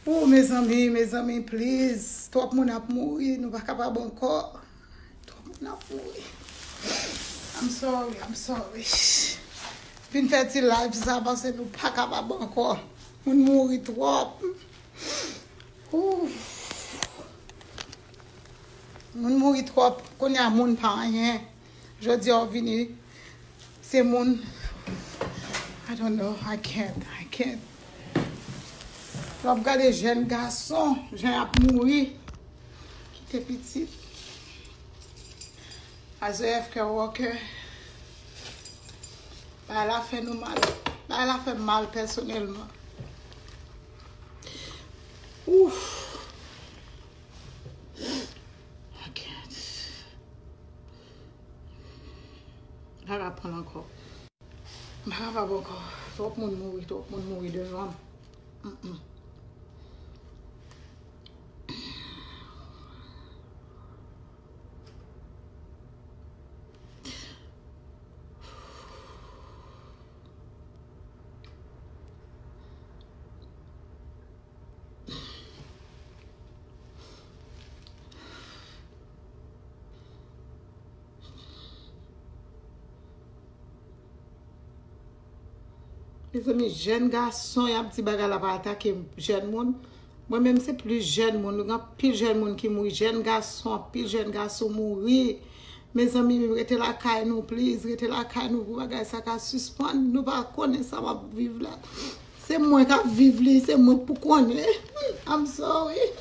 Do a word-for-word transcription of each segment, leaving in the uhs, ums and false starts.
Oh, mezanmi, mezanmi, please. Twòp moun ap mouri, nou pa kapab ankò. Twòp moun ap mouri. I'm sorry, I'm sorry. Vin fè ti live sa paske nou pa kapab ankò. Moun mouri twòp. Ooh. Moun mouri twòp. Kounye a moun pa anyen. Jodi a w vini. Se moun. I don't know. I can't. I can't. Lè w ap gade jèn gason, jan y ap mouri. Kite pitit. As a healthcare worker, bagay la fè nou mal. Bagay la fè m mal pèsonèlman. Ouf. I can't. M pa ka pran l ankò. M pa kapab ankò. Twòp moun mouri, twòp moun mouri devan m. Mm-mm. Mezanmi, jèn gason, y ap di bagay la pa atake jèn moun. Mwen menm, se plis jèn moun. Nou gen anpil jèn moun ki mouri. Jèn gason, anpil jèn gason mouri. Mezanmi, rete lakay nou, please. Rete lakay nou pou bagay sa ka sispann. Nou pa konnen sa w ap viv la. Se mwen k ap viv li, se mwen pou konnen. I'm sorry.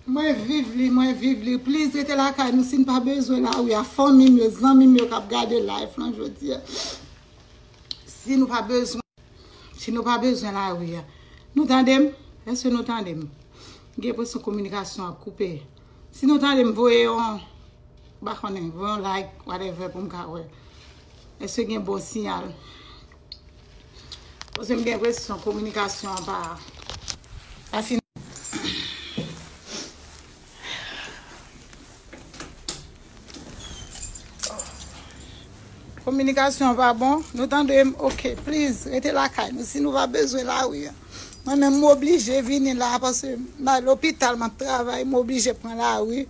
Mwen viv li, mwen viv li. Please, rete lakay nou si n pa bezwen lari a. Fanmi m yo, zanmi m yo k ap gade live lan jodi a. Si nou pa bezwen, si nou pa bezwen lari a. Nou tande m? Èske nou tande m? M gen enpresyon kominikasyon ap koupe. Si nou tande m, voye yon, m pa konnen, voye yon like, whatever, pou m ka wè. Èske gen bon siyal? Paske m gen enpresyon kominikasyon an pa, pa fin. Kominikasyon an pa bon. Nou tande m? Ok, please, rete lakay nou. Si nou pa bezwen lari a. Mwen menm, m oblije vini la, paske m al lopital, m ap travay, m oblije pran lari.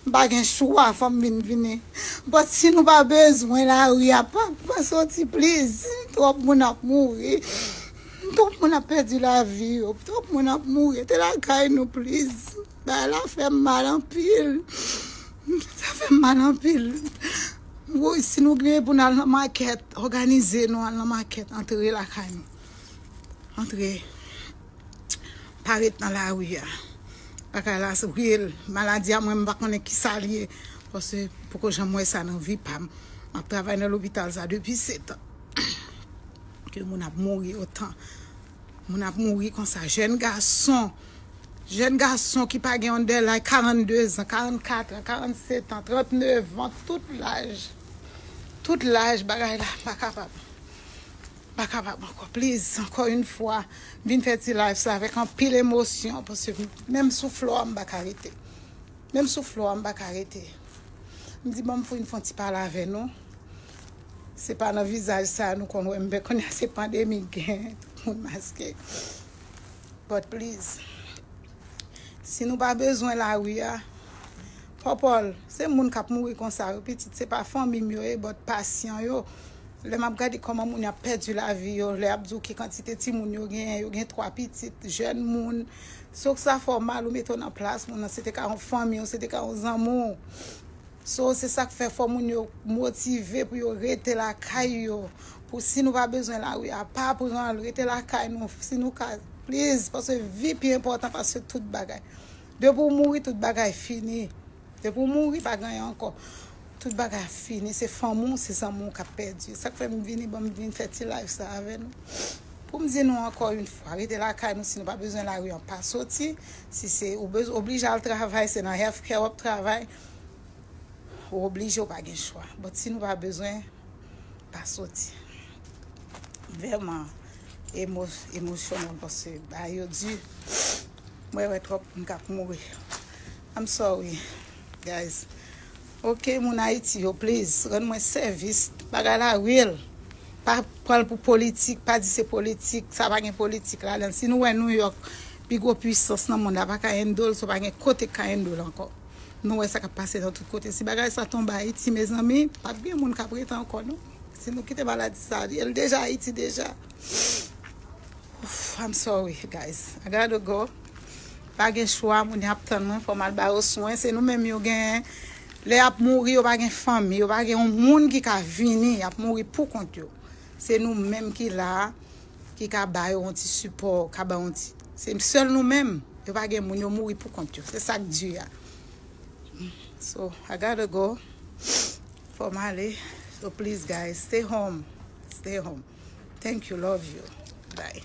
M pa gen chwa, fò m vin vini. But si nou pa bezwen lari a, pa, pa soti, please. Twòp moun ap mouri. Twòp moun ap pèdi lavi yo. Twòp moun ap mouri. Rete lakay nou, please. Bagay la fè m mal anpil. Sa fè m mal anpil. Woy, si nou gen pou n al nan makèt, òganize nou al nan makèt, antre lakay nou. Antre. Pa ret nan lari a. Bagay la se reyèl. Maladi a, mwen, m pa konnen ki sa l ye. Paske poko janm wè sa nan vi pa m. M ap travay nan lopital sa depi sèt an. Ke moun ap mouri otan. Moun ap mouri konsa. Jèn gason. Jèn gason ki pa gen under laj, karannde zan, karannkat an, karannsèt an, trannèf an, tout laj. Tout laj, bagay la, pa kapab. Pa kapab ankò. Please, ankò yon fwa, m vin fè ti live sa avèk anpil emosyon, paske menm sou flò a, m pa ka rete. Menm sou flò a, m pa ka rete. M di, bon, m fin fè yon ti pale avè nou. Se pa nan vizaj sa nou konn wè m, men kounye a se pandemi gen, tout moun maske. But please, si nou pa bezwen lari a, Popol, se moun k ap mouri konsa yo, pitit, se pa fanmi m yo ye, but pasyan yo. Lè m ap gade kòman moun yo ap pèdi lavi yo, lè y ap di w ki kantite timoun yo genyen, yo gen twa pitit, jèn moun. So sa fè w mal, ou mete w nan plas moun nan, se te ka yon fanmi w, se te ka yon zanmi w. So, se sa k fè fò moun yo motive pou yo rete lakay yo. Pou si nou pa bezwen lari a, pa pran l, rete lakay nou. Si nou ka, please, paske vi pi enpòtan pase tout bagay. Depi w mouri, tout bagay fini. Depi w mouri, pa gen anyen ankò. Tout bagay ap fini. Se fanmi w, se zanmi w k ap pèdi. Sa k fè m vini, bon, m vin fè ti live sa avè nou. Pou m di nou ankò yon fwa, rete lakay nou si nou pa bezwen lari an, pa soti. Si se ou bez-, oblije al travay, se nan healthcare w ap travay. Ou oblije, ou pa gen chwa. But si nou pa bezwen, pa soti. Vrèman emo-, emosyonèl paske bagay yo di. Mwen wè twòp moun k ap mouri. I'm sorry, guys. Ok, moun Ayiti yo, please, rann mwen sèvis. Bagay la real. Pa, pran l pou politik, pa di se politik, sa pa gen politik ladan l. Si nou wè New York, pi gwo pwisans nan mond la, pa ka handle, so pa gen kote k ka handle ankò. Nou wè sa k ap pase nan tout kote. Si bagay sa tonbe Ayiti, mezanmi, p ap gen moun k ap rete ankò, non. Si nou kite maladi sa, li deja Ayiti deja. Oof, I'm sorry, guys. I gotta go. Pa gen chwa, moun y ap tann mwen, fò m al ba yo swen. Se nou menm yo gen. Lè y ap mouri, yo pa gen fanmi, yo pa gen yon moun ki ka vini, y ap mouri pou kont yo. Se nou menm ki la, ki ka ba yo yon ti sipò, ka ba yon ti. Se sèl nou menm, yo pa gen moun, yo mouri pou kont yo. Se sa k di a. So, I gotta go. Fò m ale. So, please, guys, stay home. Stay home. Thank you, love you. Bye.